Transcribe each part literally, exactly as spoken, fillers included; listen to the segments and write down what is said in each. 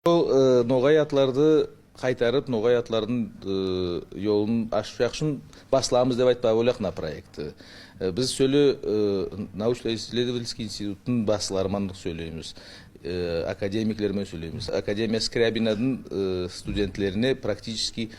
Сол, э, ногай атларды кайтарып, ногай атлардынъ, э, йолын ашпакшы басламыз деп айтпага болаяк мына проектти. Э, биз соьле, э, научно-исследовательский институттынъ баслары ман соьйлеймиз, э, академиклер мен соьйлеймиз. Академия Скрябинадынъ, э, студентлерине практически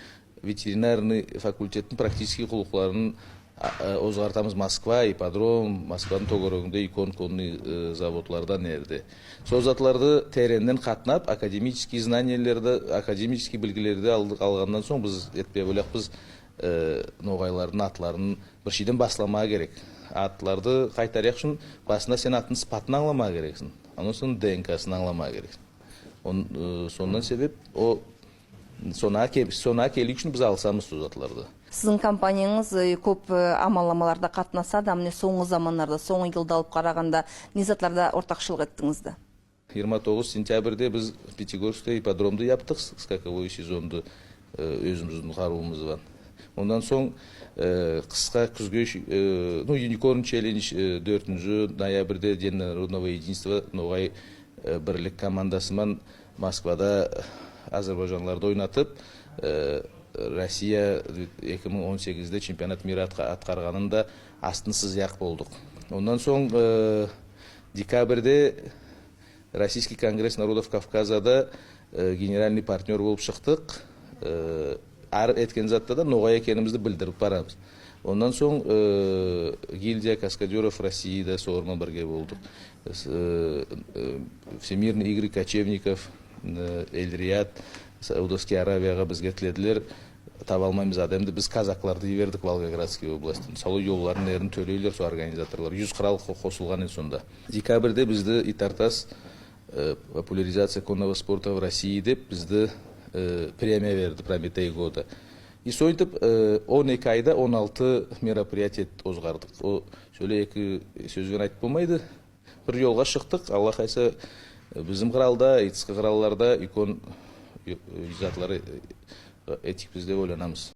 ветеринарный факультеттинъ практический куллыкларын а, э, озгартамыз. Москва, ипподром, Москвадынъ тоьгерегинде уьйкен конный, э, заводларда, нерде. Сол затларды тереннен катнап, академический знаниелерди, академический билгилерди алдык, алганнан сонъ биз этпеге болаякпыз, э, ногайлардынъ атларын бир шейден басламага керек. Атларды кайтараяк уьшин басында сен аттынъ сыпатын анъламага керексинъ. Оннан сонъ ДНК-сын анъламага керексинъ. Он-, э, соннан себеп о, соннан ке-, соннан келуьв уьшин биз алысамыз сол затларды. Сиздинъ компаниянъыз, э, коьп, э, амалнамаларда катнасады. А мине сонъгы заманларда, сонъгы йылды алып караганда, не затларда ортакшылык эттинъиз? Йырма тогыз сентябрьде биз Пятигорскта ипподромды яптык, с-, скаковой сезонды, э, оьзимиздинъ карувымыз бан. Оннан сонъ, э, кыска, куьзге, э, ну, Unicorn Challenge, э, доьртинши ноябрьде День народного единства, ногай, э, бирлик командасы ман Москвада, э, азербайджанларды ойнатып, э, Россия эки мынъ он сегизде чемпионат мира атка-, аткарганында астынсыз як болдык. Оннан сонъ, э, декабрьде Российский конгресс народов Кавказада, э, генеральный партнёр болып шыктык. Э, аьр эткен затта да ногай экенимизди билдирип барамыз. Оннан сонъ, э, гильдия каскадёров России да солар ман бирге болдык. С-, э, э, Всемирные игры кочевников, э, Эр-Рияд, Саудовский Аравияга бизге тиледилер. Таба алмаймыз аьдемди, биз казакларды йибердик Волгоградский областьтан. Сол йоллардынъ ерин тоьлейлер сол организаторлар. Юз кырал ко-, косылган эди сонда. Декабрьде бизди «Итартасс», э, популяризация конного спорта в России деп бизди, э, премия берди, «Прометей года». И соьйтип, э, он эки айда он алты мероприятие озгардык. О, соьле эки соьз бен айтып болмайды. Бир йолга шыктык. Алла кайса, э, бизим кыралда, тыскы кыралларда уьйкен, э, затлар, э, этеекпиз деп ойланамыз.